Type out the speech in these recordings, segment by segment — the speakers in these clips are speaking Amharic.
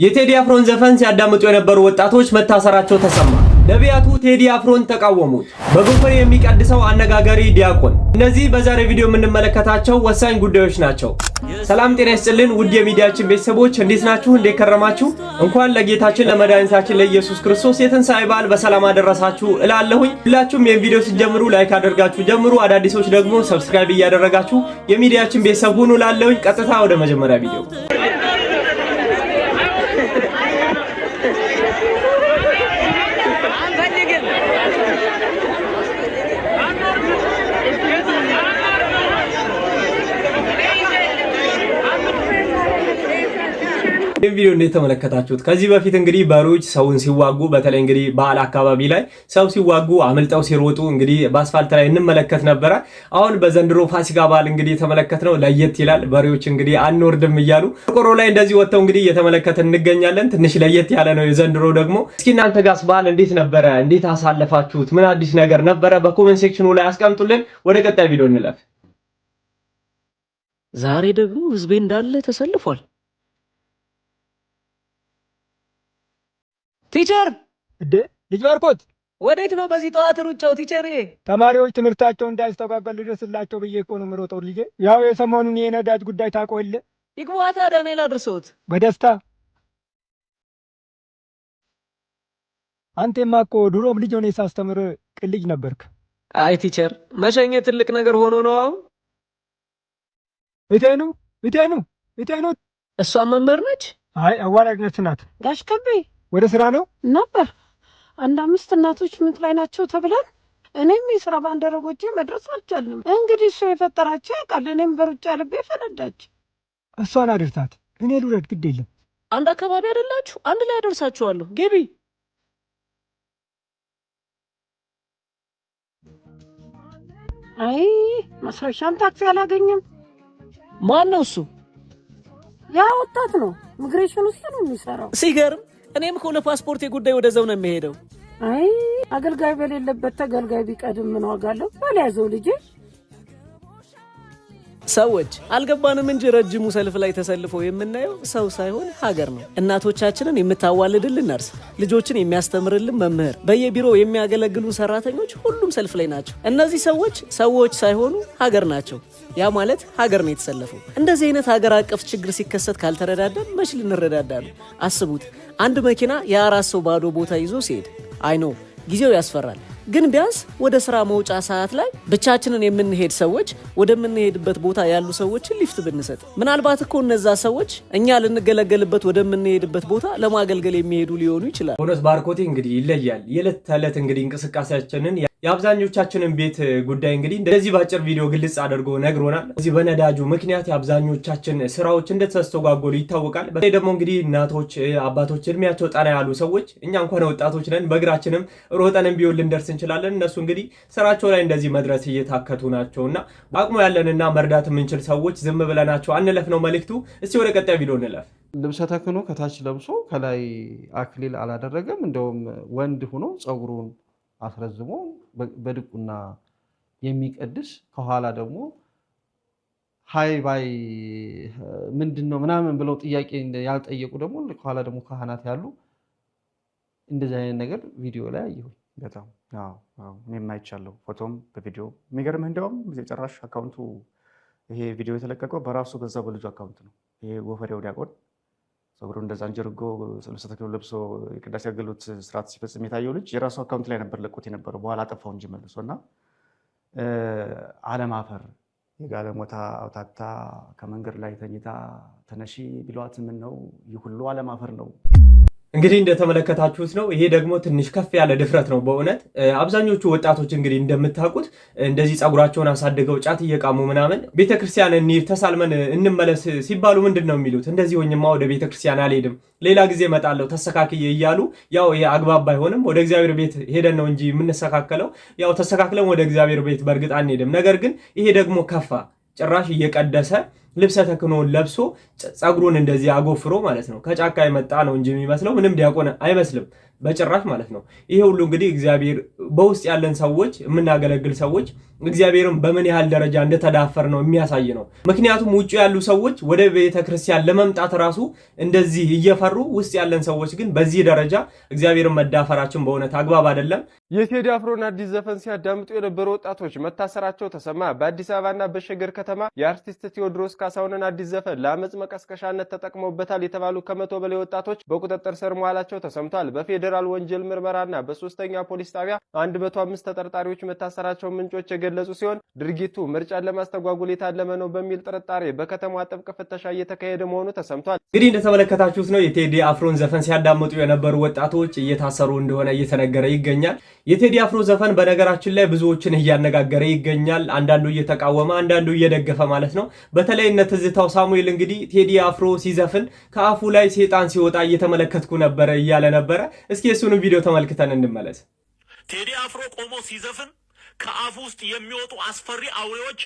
የቴዲ አፍሮን ዘፈን ሲያዳምጡ የነበሩ ወጣቶች መታሰራቸው ተሰማ። ነቢያቱ ቴዲ አፍሮን ተቃወሙት። በጎፈሬ የሚቀድሰው አነጋጋሪ ዲያቆን። እነዚህ በዛሬ ቪዲዮ የምንመለከታቸው ወሳኝ ጉዳዮች ናቸው። ሰላም ጤና ይስጥልን ውድ የሚዲያችን ቤተሰቦች፣ እንዴት ናችሁ? እንዴት ከረማችሁ? እንኳን ለጌታችን ለመድኃኒታችን ለኢየሱስ ክርስቶስ የትንሣኤ በዓል በሰላም አደረሳችሁ እላለሁኝ። ሁላችሁም ይህን ቪዲዮ ስትጀምሩ like አድርጋችሁ ጀምሩ። አዳዲሶች ደግሞ subscribe እያደረጋችሁ የሚዲያችን ቤተሰብ ሁኑ እላለሁኝ። ቀጥታ ወደ መጀመሪያ ቪዲዮ። ይህን ቪዲዮ እንዴት ተመለከታችሁት? ከዚህ በፊት እንግዲህ በሬዎች ሰውን ሲዋጉ፣ በተለይ እንግዲህ በዓል አካባቢ ላይ ሰው ሲዋጉ አምልጠው ሲሮጡ እንግዲህ በአስፋልት ላይ እንመለከት ነበረ። አሁን በዘንድሮ ፋሲካ በዓል እንግዲህ የተመለከትነው ለየት ይላል። በሬዎች እንግዲህ አንወርድም እያሉ ቆርቆሮ ላይ እንደዚህ ወጥተው እንግዲህ እየተመለከትን እንገኛለን። ትንሽ ለየት ያለ ነው የዘንድሮ ደግሞ። እስኪ እናንተ ጋስ በዓል እንዴት ነበረ? እንዴት አሳለፋችሁት? ምን አዲስ ነገር ነበረ? በ comment section ኑ ላይ አስቀምጡልን። ወደ ቀጣይ ቪዲዮ እንለፍ። ዛሬ ደግሞ ህዝቤ እንዳለ ተሰልፏል። Teacher! እንዴ ልጅ ባርኮት! ወዴት ነው በዚህ ጠዋት ሩጫው? Teacher? ተማሪዎች ትምህርታቸው እንዳይስተጓጎል ልድረስላቸው ብዬ እኮ ነው የምሮጠው ልጄ። ያው የሰሞኑን የነዳጅ ጉዳይ ታውቀው የለ። ይግቡ ታዲያ፣ እኔ ላድርሶት። በደስታ። አንቴማ እኮ ድሮም ልጅ ሆኜ ሳስተምር ቅን ልጅ ነበርክ። አይ teacher፣ መሸኘት ትልቅ ነገር ሆኖ ነው አሁን። እቴኑ፣ እቴኑ፣ እቴኑ! እሷ መምህር ነች? አይ፣ አዋላጅ ነርስ ናት። ጋሽ ከቤ! ወደ ስራ ነው? ነበር። አንድ አምስት እናቶች ምጥ ላይ ናቸው ተብለን እኔም የስራ ባልደረቦቼ መድረስ አልቻልንም። እንግዲህ እሱ የፈጠራቸው ያውቃል። እኔም በሩጫ ልቤ ፈነዳች። እሷን አድርሳት፣ እኔ ልውረድ። ግድ የለም። አንድ አካባቢ አይደላችሁ? አንድ ላይ አደርሳችኋለሁ። ግቢ። አይ፣ ማስረሻም ታክሲ አላገኘም። ማን ነው እሱ? ያ ወጣት ነው፣ ኢሚግሬሽን ውስጥ ነው የሚሰራው። ሲገርም፣ እኔም እኮ ለፓስፖርቴ ጉዳይ ወደዛው ነው የምሄደው። አይ፣ አገልጋይ በሌለበት ተገልጋይ ቢቀድም ምን ዋጋ አለው? ባልያዘው ልጄ። ሰዎች አልገባንም እንጂ ረጅሙ ሰልፍ ላይ ተሰልፎ የምናየው ሰው ሳይሆን ሀገር ነው። እናቶቻችንን የምታዋልድልን ነርስ፣ ልጆችን የሚያስተምርልን መምህር፣ በየቢሮው የሚያገለግሉን ሰራተኞች፣ ሁሉም ሰልፍ ላይ ናቸው። እነዚህ ሰዎች ሰዎች ሳይሆኑ ሀገር ናቸው። ያ ማለት ሀገር ነው የተሰለፈው። እንደዚህ አይነት ሀገር አቀፍ ችግር ሲከሰት ካልተረዳዳን መች ልንረዳዳ ነው? አስቡት፣ አንድ መኪና የአራት ሰው ባዶ ቦታ ይዞ ሲሄድ፣ I know ጊዜው ያስፈራል። ግን ቢያንስ ወደ ስራ መውጫ ሰዓት ላይ ብቻችንን የምንሄድ ሰዎች ወደምንሄድበት ቦታ ያሉ ሰዎችን ሊፍት ብንሰጥ፣ ምናልባት እኮ እነዛ ሰዎች እኛ ልንገለገልበት ወደምንሄድበት ቦታ ለማገልገል የሚሄዱ ሊሆኑ ይችላል። እውነት ባርኮቴ እንግዲህ ይለያል። የዕለት ተዕለት እንግዲህ እንቅስቃሴያችንን፣ የአብዛኞቻችንን ቤት ጉዳይ እንግዲህ እንደዚህ በአጭር ቪዲዮ ግልጽ አድርጎ ነግሮናል። እዚህ በነዳጁ ምክንያት የአብዛኞቻችን ስራዎች እንደተስተጓጎሉ ይታወቃል። በተለይ ደግሞ እንግዲህ እናቶች፣ አባቶች፣ እድሜያቸው ጠና ያሉ ሰዎች፣ እኛ እንኳን ወጣቶች ነን፣ በእግራችንም ሮጠንም ቢሆን ልንደርስ እንችላለን። እነሱ እንግዲህ ስራቸው ላይ እንደዚህ መድረስ እየታከቱ ናቸው እና አቅሙ ያለንና መርዳት የምንችል ሰዎች ዝም ብለናቸው አንለፍ ነው መልእክቱ። እስቲ ወደ ቀጣይ ቪዲዮ እንለፍ። ልብሰ ተክህኖ ከታች ለብሶ ከላይ አክሊል አላደረገም። እንደውም ወንድ ሆኖ ፀጉሩን አስረዝሞ በድቁና የሚቀድስ፣ ከኋላ ደግሞ ሀይ ባይ ምንድን ነው ምናምን ብለው ጥያቄ ያልጠየቁ ደግሞ ከኋላ ደግሞ ካህናት ያሉ፣ እንደዚህ አይነት ነገር ቪዲዮ ላይ አየሁኝ። በጣም እኔም አይቻለሁ፣ ፎቶም በቪዲዮ። የሚገርምህ እንዲያውም ጭራሽ account ኡ ይሄ ቪዲዮ የተለቀቀው በራሱ በዛ በልጁ account ነው። ይሄ ጎፈሬው ዲያቆን ፀጉሩ እንደዛ አንጀርጎ ልብሰ ተክህኖ ለብሶ የቅዳሴ አገልግሎት ስርዓት ሲፈጽም የታየው ልጅ የራሱ account ላይ ነበር ለቆት የነበረው። በኋላ አጠፋው እንጂ መልሶ። እና አለማፈር፣ የጋለሞታ አውታታ ከመንገድ ላይ ተኝታ ተነሺ ቢሏት ምን ነው፣ ይህ ሁሉ አለማፈር ነው። እንግዲህ እንደተመለከታችሁት ነው። ይሄ ደግሞ ትንሽ ከፍ ያለ ድፍረት ነው በእውነት። አብዛኞቹ ወጣቶች እንግዲህ እንደምታውቁት እንደዚህ ፀጉራቸውን አሳድገው ጫት እየቃሙ ምናምን ቤተክርስቲያን እንሂድ ተሳልመን እንመለስ ሲባሉ ምንድን ነው የሚሉት? እንደዚህ ሆኝማ ወደ ቤተክርስቲያን አልሄድም፣ ሌላ ጊዜ እመጣለሁ ተስተካክዬ እያሉ፣ ያው ይሄ አግባብ ባይሆንም ወደ እግዚአብሔር ቤት ሄደን ነው እንጂ የምንስተካከለው፣ ያው ተስተካክለን ወደ እግዚአብሔር ቤት በእርግጥ አንሄድም። ነገር ግን ይሄ ደግሞ ከፋ። ጭራሽ እየቀደሰ ልብሰ ተክህኖውን ለብሶ ፀጉሩን እንደዚህ አጎፍሮ ማለት ነው። ከጫካ የመጣ ነው እንጂ የሚመስለው ምንም ዲያቆን አይመስልም። በጭራሽ ማለት ነው። ይሄ ሁሉ እንግዲህ እግዚአብሔር በውስጥ ያለን ሰዎች፣ የምናገለግል ሰዎች እግዚአብሔርን በምን ያህል ደረጃ እንደተዳፈር ነው የሚያሳይ ነው። ምክንያቱም ውጭ ያሉ ሰዎች ወደ ቤተ ክርስቲያን ለመምጣት ራሱ እንደዚህ እየፈሩ፣ ውስጥ ያለን ሰዎች ግን በዚህ ደረጃ እግዚአብሔርን መዳፈራችን በእውነት አግባብ አይደለም። የቴዲ አፍሮን አዲስ ዘፈን ሲያዳምጡ የነበሩ ወጣቶች መታሰራቸው ተሰማ። በአዲስ አበባና በሸገር ከተማ የአርቲስት ቴዎድሮስ ካሳሁንን አዲስ ዘፈን ለአመፅ መቀስቀሻነት ተጠቅመውበታል የተባሉ 100 በላይ ወጣቶች በቁጥጥር ስር መዋላቸው ተሰምቷል። በፌዴራል ወንጀል ምርመራና በሶስተኛ ፖሊስ ጣቢያ 105 ተጠርጣሪዎች መታሰራቸውን ምንጮች የገለጹ ሲሆን፣ ድርጊቱ ምርጫን ለማስተጓጎል የታለመ ነው በሚል ጥርጣሬ በከተማዋ ጥብቅ ፍተሻ እየተካሄደ መሆኑ ተሰምቷል። እንግዲህ እንደተመለከታችሁት ነው፣ የቴዲ አፍሮን ዘፈን ሲያዳምጡ የነበሩ ወጣቶች እየታሰሩ እንደሆነ እየተነገረ ይገኛል። የቴዲ አፍሮ ዘፈን በነገራችን ላይ ብዙዎችን እያነጋገረ ይገኛል። አንዳንዱ እየተቃወመ፣ አንዳንዱ እየደገፈ ማለት ነው። በተለይ እነ ትዝታው ሳሙኤል እንግዲህ ቴዲ አፍሮ ሲዘፍን ከአፉ ላይ ሴጣን ሲወጣ እየተመለከትኩ ነበረ እያለ ነበረ። እስኪ የእሱንም ቪዲዮ ተመልክተን እንመለስ። ቴዲ አፍሮ ቆሞ ሲዘፍን ከአፉ ውስጥ የሚወጡ አስፈሪ አውሬዎች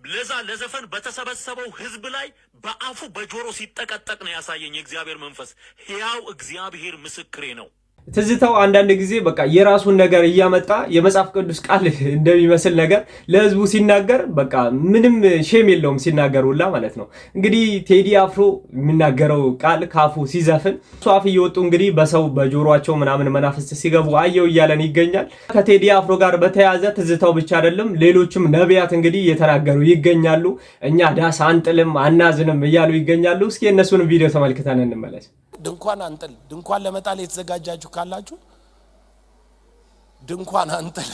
ለዛ ለዘፈን በተሰበሰበው ሕዝብ ላይ በአፉ በጆሮ ሲጠቀጠቅ ነው ያሳየኝ የእግዚአብሔር መንፈስ። ሕያው እግዚአብሔር ምስክሬ ነው። ትዝታው አንዳንድ ጊዜ በቃ የራሱን ነገር እያመጣ የመጽሐፍ ቅዱስ ቃል እንደሚመስል ነገር ለህዝቡ ሲናገር በቃ ምንም shame የለውም ሲናገር ሁላ ማለት ነው። እንግዲህ ቴዲ አፍሮ የሚናገረው ቃል ካፉ ሲዘፍን እሱ አፍ እየወጡ እንግዲህ በሰው በጆሯቸው ምናምን መናፍስት ሲገቡ አየው እያለን ይገኛል። ከቴዲ አፍሮ ጋር በተያያዘ ትዝታው ብቻ አይደለም፣ ሌሎችም ነቢያት እንግዲህ እየተናገሩ ይገኛሉ። እኛ ዳስ አንጥልም አናዝንም እያሉ ይገኛሉ። እስኪ የእነሱንም ቪዲዮ ተመልክተን እንመለስ። ድንኳን አንጥል። ድንኳን ለመጣል የተዘጋጃችሁ ካላችሁ ድንኳን አንጥል።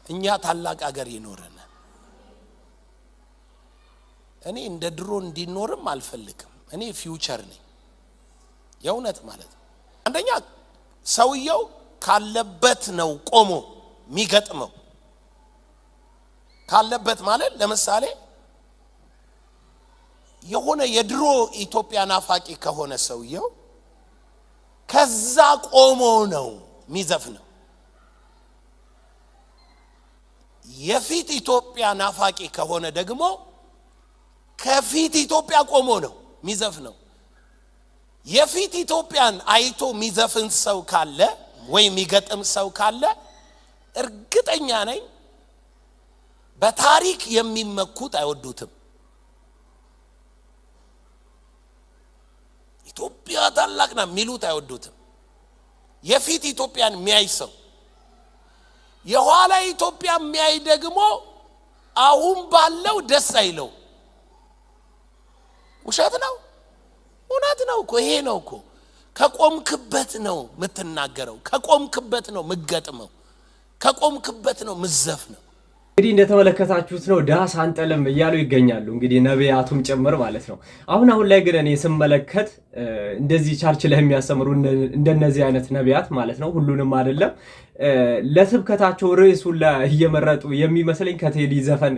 እኛ ታላቅ አገር ይኖረናል። እኔ እንደ ድሮ እንዲኖርም አልፈልግም። እኔ future ነኝ፣ የእውነት ማለት ነው። አንደኛ ሰውየው ካለበት ነው ቆሞ የሚገጥመው። ካለበት ማለት ለምሳሌ የሆነ የድሮ ኢትዮጵያ ናፋቂ ከሆነ ሰውየው ከዛ ቆሞ ነው የሚዘፍነው። የፊት ኢትዮጵያ ናፋቂ ከሆነ ደግሞ ከፊት ኢትዮጵያ ቆሞ ነው የሚዘፍነው። የፊት ኢትዮጵያን አይቶ የሚዘፍን ሰው ካለ ወይ የሚገጥም ሰው ካለ እርግጠኛ ነኝ በታሪክ የሚመኩት አይወዱትም። ኢትዮጵያ ታላቅ ናት የሚሉት አይወዱትም። የፊት ኢትዮጵያን የሚያይ ሰው፣ የኋላ ኢትዮጵያ የሚያይ ደግሞ አሁን ባለው ደስ አይለው። ውሸት ነው? እውነት ነው እኮ። ይሄ ነው እኮ። ከቆምክበት ነው የምትናገረው፣ ከቆምክበት ነው የምትገጥመው፣ ከቆምክበት ነው የምትዘፍነው። እንግዲህ እንደተመለከታችሁት ነው፣ ዳስ አንጥልም እያሉ ይገኛሉ። እንግዲህ ነቢያቱም ጭምር ማለት ነው። አሁን አሁን ላይ ግን እኔ ስመለከት እንደዚህ church ላይ የሚያስተምሩ እንደነዚህ አይነት ነቢያት ማለት ነው፣ ሁሉንም አይደለም፣ ለስብከታቸው ርዕሱን እየመረጡ የሚመስለኝ ከቴዲ ዘፈን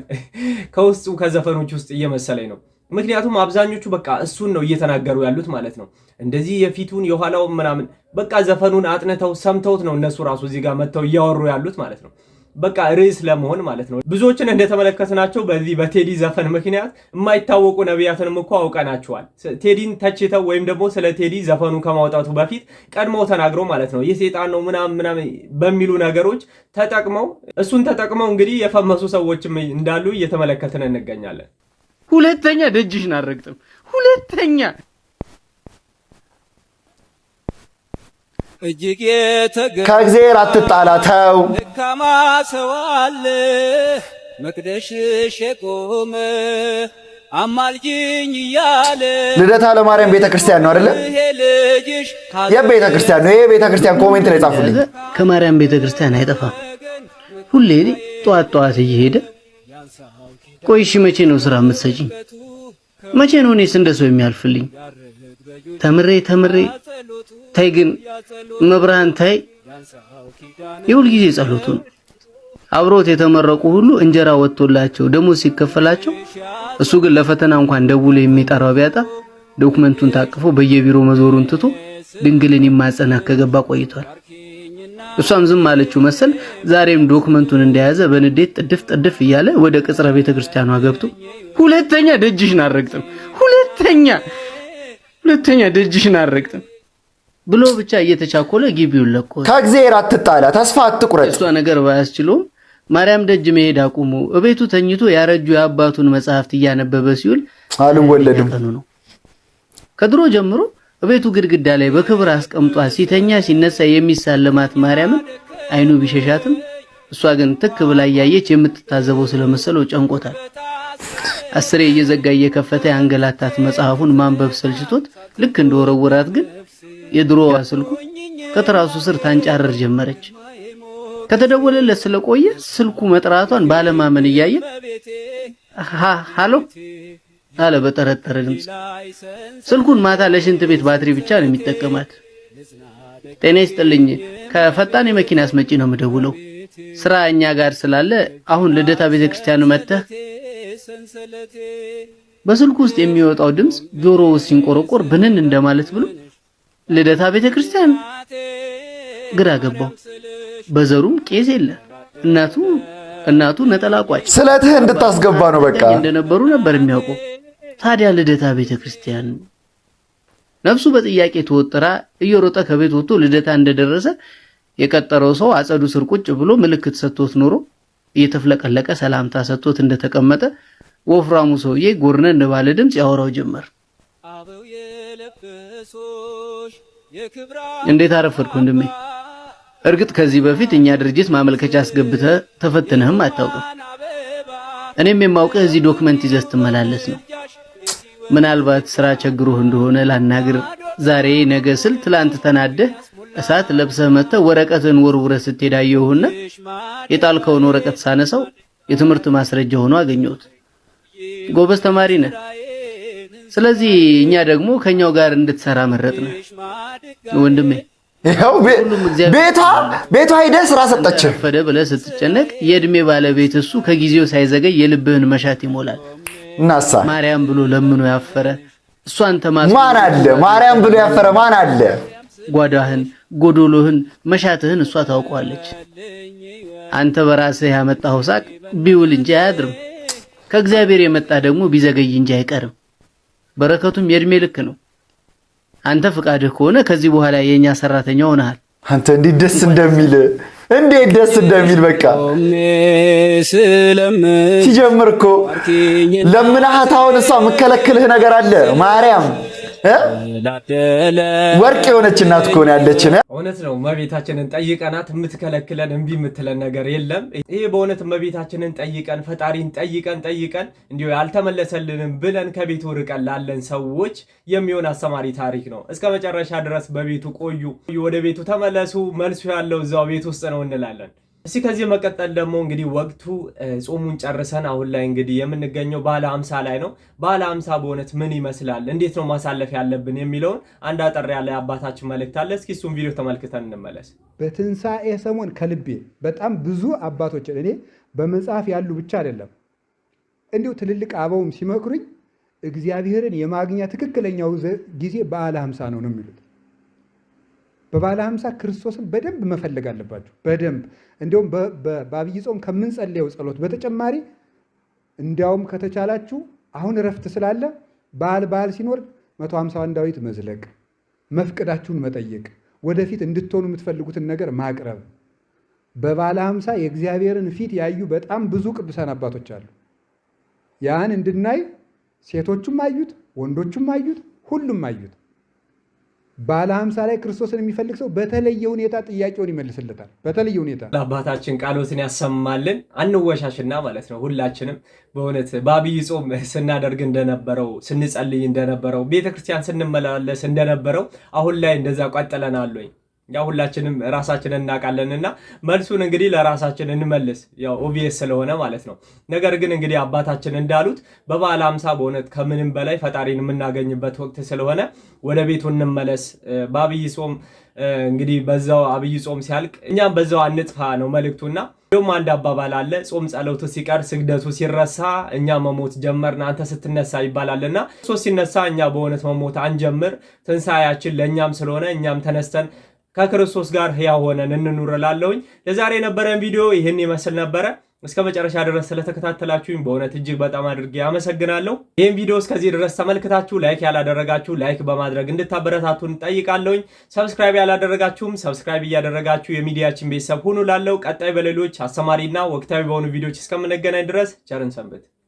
ከውስጡ ከዘፈኖች ውስጥ እየመሰለኝ ነው። ምክንያቱም አብዛኞቹ በቃ እሱን ነው እየተናገሩ ያሉት ማለት ነው። እንደዚህ የፊቱን የኋላውን ምናምን በቃ ዘፈኑን አጥንተው ሰምተውት ነው እነሱ ራሱ እዚህ ጋር መጥተው እያወሩ ያሉት ማለት ነው። በቃ ርዕስ ለመሆን ማለት ነው። ብዙዎችን እንደተመለከትናቸው በዚህ በቴዲ ዘፈን ምክንያት የማይታወቁ ነቢያትንም እኮ አውቀናቸዋል። ቴዲን ተችተው ወይም ደግሞ ስለ ቴዲ ዘፈኑ ከማውጣቱ በፊት ቀድመው ተናግረው ማለት ነው፣ የሴጣን ነው ምናምን ምናምን በሚሉ ነገሮች ተጠቅመው፣ እሱን ተጠቅመው እንግዲህ የፈመሱ ሰዎችም እንዳሉ እየተመለከትን እንገኛለን። ሁለተኛ ደጅሽን አልረግጥም። ሁለተኛ እጅግ ከእግዜር አትጣላ፣ ተው። ደካማ ሰው አለ መቅደስሽ የቆመ አማልጅኝ እያለ። ልደታ ለማርያም ቤተክርስቲያን ነው አይደለ? ይሄ ልጅሽ የቤተክርስቲያን ነው ይሄ ቤተክርስቲያን። Comment ላይ ጻፉልኝ። ከማርያም ቤተ ክርስቲያን አይጠፋም። ሁሌ ጠዋት ጠዋት እየሄደ ቆይ እሺ መቼ ነው ስራ የምትሰጪኝ? መቼ ነው እኔስ እንደ ሰው የሚያልፍልኝ? ተምሬ ተምሬ ታይ ግን መብርሃን ታይ፣ የሁል ጊዜ ጸሎቱ ነው። አብሮት የተመረቁ ሁሉ እንጀራ ወጥቶላቸው ደሞዝ ሲከፈላቸው፣ እሱ ግን ለፈተና እንኳን ደውሎ የሚጠራው ቢያጣ ዶክመንቱን ታቅፎ በየቢሮ መዞሩን ትቶ ድንግልን ይማጸና ከገባ ቆይቷል። እሷም ዝም አለችው መሰል፣ ዛሬም ዶክመንቱን እንደያዘ በንዴት ጥድፍ ጥድፍ እያለ ወደ ቅጽረ ቤተ ክርስቲያኗ ገብቶ ሁለተኛ ደጅሽን አልረግጥም፣ ሁለተኛ ሁለተኛ ደጅሽን አልረግጥም። ብሎ ብቻ እየተቻኮለ ግቢውን ለቆ ከእግዚአብሔር አትጣላ፣ ተስፋ አትቁረጥ። እሷ ነገር ባያስችለውም ማርያም ደጅ መሄድ አቁሞ እቤቱ ተኝቶ ያረጁ የአባቱን መጽሐፍት እያነበበ ሲውል አልወለድም ቀኑ ነው። ከድሮ ጀምሮ እቤቱ ግድግዳ ላይ በክብር አስቀምጧት ሲተኛ ሲነሳ የሚሳለማት ማርያምን አይኑ ቢሸሻትም እሷ ግን ትክ ብላ እያየች የምትታዘበው ስለመሰለው ጨንቆታል። አስሬ እየዘጋ እየከፈተ ያንገላታት መጽሐፉን ማንበብ ሰልችቶት ልክ እንደወረወራት ግን የድሮዋ ስልኩ ከትራሱ ስር ታንጫረር ጀመረች። ከተደወለለት ስለቆየ ስልኩ መጥራቷን ባለማመን እያየ ሃሎ አለ በጠረጠረ ድምፅ። ስልኩን ማታ ለሽንት ቤት ባትሪ ብቻ ነው የሚጠቀማት። ጤና ይስጥልኝ፣ ከፈጣን የመኪና አስመጪ ነው የምደውለው። ስራ እኛ ጋር ስላለ አሁን ልደታ ቤተክርስቲያን መጥተህ። በስልኩ ውስጥ የሚወጣው ድምፅ ጆሮ ውስጥ ሲንቆረቆር ብንን እንደማለት ብሎ ልደታ ቤተክርስቲያን ግራ ገባው። በዘሩም ቄስ የለ፣ እናቱ ነጠላ ቋጭ ስለትህ እንድታስገባ ነው በቃ። እንደነበሩ ነበር የሚያውቀው። ታዲያ ልደታ ቤተክርስቲያን ነፍሱ በጥያቄ ተወጥራ እየሮጠ ከቤት ወጥቶ ልደታ እንደደረሰ የቀጠረው ሰው አጸዱ ስር ቁጭ ብሎ ምልክት ሰጥቶት ኖሮ እየተፍለቀለቀ ሰላምታ ሰጥቶት እንደተቀመጠ ወፍራሙ ሰውዬ ጎርነን ባለ ድምፅ ያወራው ጀመር። እንዴት አረፈድክ ወንድሜ? እርግጥ ከዚህ በፊት እኛ ድርጅት ማመልከቻ አስገብተህ ተፈትነህም አታውቅም። እኔም የማውቅህ እዚህ document ይዘህ ስትመላለስ ነው። ምናልባት ስራ ቸግሮህ እንደሆነ ላናግር ዛሬ ነገ ስል ትላንት ተናደህ እሳት ለብሰህ መጥተህ ወረቀትን ወርውረህ ስትሄድ አየሁህና የጣልከውን ወረቀት ሳነሳው የትምህርት ማስረጃ ሆኖ አገኘሁት። ጎበዝ ተማሪ ነህ። ስለዚህ እኛ ደግሞ ከኛው ጋር እንድትሰራ መረጥንህ ወንድሜ። ይኸው ቤቷ ቤቷ ሂደህ ስራ ሰጠችህ። ረፈደ ብለህ ስትጨነቅ የእድሜ ባለቤት እሱ ከጊዜው ሳይዘገይ የልብህን መሻት ይሞላል። እናሳ ማርያም ብሎ ለምኖ ያፈረ እሷን ተማጽኖ ማን አለ? ማርያም ብሎ ያፈረ ማን አለ? ጓዳህን፣ ጎዶሎህን፣ መሻትህን እሷ ታውቀዋለች። አንተ በራስህ ያመጣኸው ሳቅ ቢውል እንጂ አያድርም። ከእግዚአብሔር የመጣ ደግሞ ቢዘገይ እንጂ አይቀርም። በረከቱም የእድሜ ልክ ነው። አንተ ፍቃድህ ከሆነ ከዚህ በኋላ የኛ ሰራተኛ ሆነሃል። አንተ እንዴት ደስ እንደሚል፣ እንዴት ደስ እንደሚል፣ በቃ ሲጀምር እኮ ለምናሃት አሁን እሷ የምከለክልህ ነገር አለ? ማርያም ወርቅ የሆነች እናት እኮ ነው ያለችን። እውነት ነው። እመቤታችንን ጠይቀናት የምትከለክለን እምቢ የምትለን ነገር የለም። ይሄ በእውነት እመቤታችንን ጠይቀን ፈጣሪን ጠይቀን ጠይቀን እንዲሁ ያልተመለሰልንም ብለን ከቤቱ ርቀን ላለን ሰዎች የሚሆን አስተማሪ ታሪክ ነው። እስከ መጨረሻ ድረስ በቤቱ ቆዩ፣ ወደ ቤቱ ተመለሱ። መልሱ ያለው እዛው ቤት ውስጥ ነው እንላለን። እስቲ ከዚህ መቀጠል ደግሞ እንግዲህ ወቅቱ ጾሙን ጨርሰን አሁን ላይ እንግዲህ የምንገኘው በዓለ ሃምሳ ላይ ነው። በዓለ ሃምሳ በእውነት ምን ይመስላል፣ እንዴት ነው ማሳለፍ ያለብን የሚለውን አንድ አጠር ያለ አባታችን መልእክት አለ። እስኪ እሱን ቪዲዮ ተመልክተን እንመለስ። በትንሣኤ ሰሞን ከልቤ በጣም ብዙ አባቶችን እኔ በመጽሐፍ ያሉ ብቻ አይደለም፣ እንዲሁ ትልልቅ አበውም ሲመክሩኝ እግዚአብሔርን የማግኛ ትክክለኛው ጊዜ በዓለ ሃምሳ ነው ነው የሚሉት። በበዓለ ሃምሳ ክርስቶስን በደንብ መፈለግ አለባችሁ። በደንብ እንዲሁም በአብይ ጾም ከምንጸልየው ጸሎት በተጨማሪ እንዲያውም ከተቻላችሁ አሁን እረፍት ስላለ በዓል በዓል ሲኖር 151 ዳዊት መዝለቅ፣ መፍቀዳችሁን መጠየቅ፣ ወደፊት እንድትሆኑ የምትፈልጉትን ነገር ማቅረብ። በበዓለ ሃምሳ የእግዚአብሔርን ፊት ያዩ በጣም ብዙ ቅዱሳን አባቶች አሉ። ያን እንድናይ ሴቶቹም አዩት፣ ወንዶቹም አዩት፣ ሁሉም አዩት። በዓለ ሃምሳ ላይ ክርስቶስን የሚፈልግ ሰው በተለየ ሁኔታ ጥያቄውን ይመልስለታል። በተለየ ሁኔታ አባታችን ቃሎትን ያሰማልን። አንወሻሽና ማለት ነው። ሁላችንም በእውነት በአብይ ጾም ስናደርግ እንደነበረው፣ ስንጸልይ እንደነበረው፣ ቤተክርስቲያን ስንመላለስ እንደነበረው አሁን ላይ እንደዛ ቀጥለናል ወይ? ያው ሁላችንም ራሳችንን እናውቃለንና መልሱን እንግዲህ ለራሳችን እንመልስ፣ ያው obvious ስለሆነ ማለት ነው። ነገር ግን እንግዲህ አባታችን እንዳሉት በበዓለ ሃምሳ በእውነት ከምንም በላይ ፈጣሪን የምናገኝበት ወቅት ስለሆነ ወደ ቤቱ እንመለስ። በአብይ ጾም እንግዲህ በዛው አብይ ጾም ሲያልቅ እኛም በዛው አንጥፋ ነው መልእክቱና እንደውም አንድ አባባል አለ፣ ጾም ጸሎቱ ሲቀር ስግደቱ ሲረሳ እኛ መሞት ጀመርን አንተ ስትነሳ ይባላልና ክርስቶስ ሲነሳ እኛ በእውነት መሞት አንጀምር። ትንሣኤያችን ለእኛም ስለሆነ እኛም ተነስተን ከክርስቶስ ጋር ሕያው ሆነን እንኑር እላለሁኝ። ለዛሬ የነበረን ቪዲዮ ይህን ይመስል ነበረ። እስከ መጨረሻ ድረስ ስለተከታተላችሁኝ በእውነት እጅግ በጣም አድርጌ አመሰግናለሁ። ይህም ቪዲዮ እስከዚህ ድረስ ተመልክታችሁ like ያላደረጋችሁ like በማድረግ እንድታበረታቱን ጠይቃለሁኝ። Subscribe ያላደረጋችሁም subscribe እያደረጋችሁ የሚዲያችን ቤተሰብ ሁኑ። ላለው ቀጣይ በሌሎች አስተማሪና ወቅታዊ በሆኑ ቪዲዮዎች እስከምንገናኝ ድረስ ቸርን ሰንብት።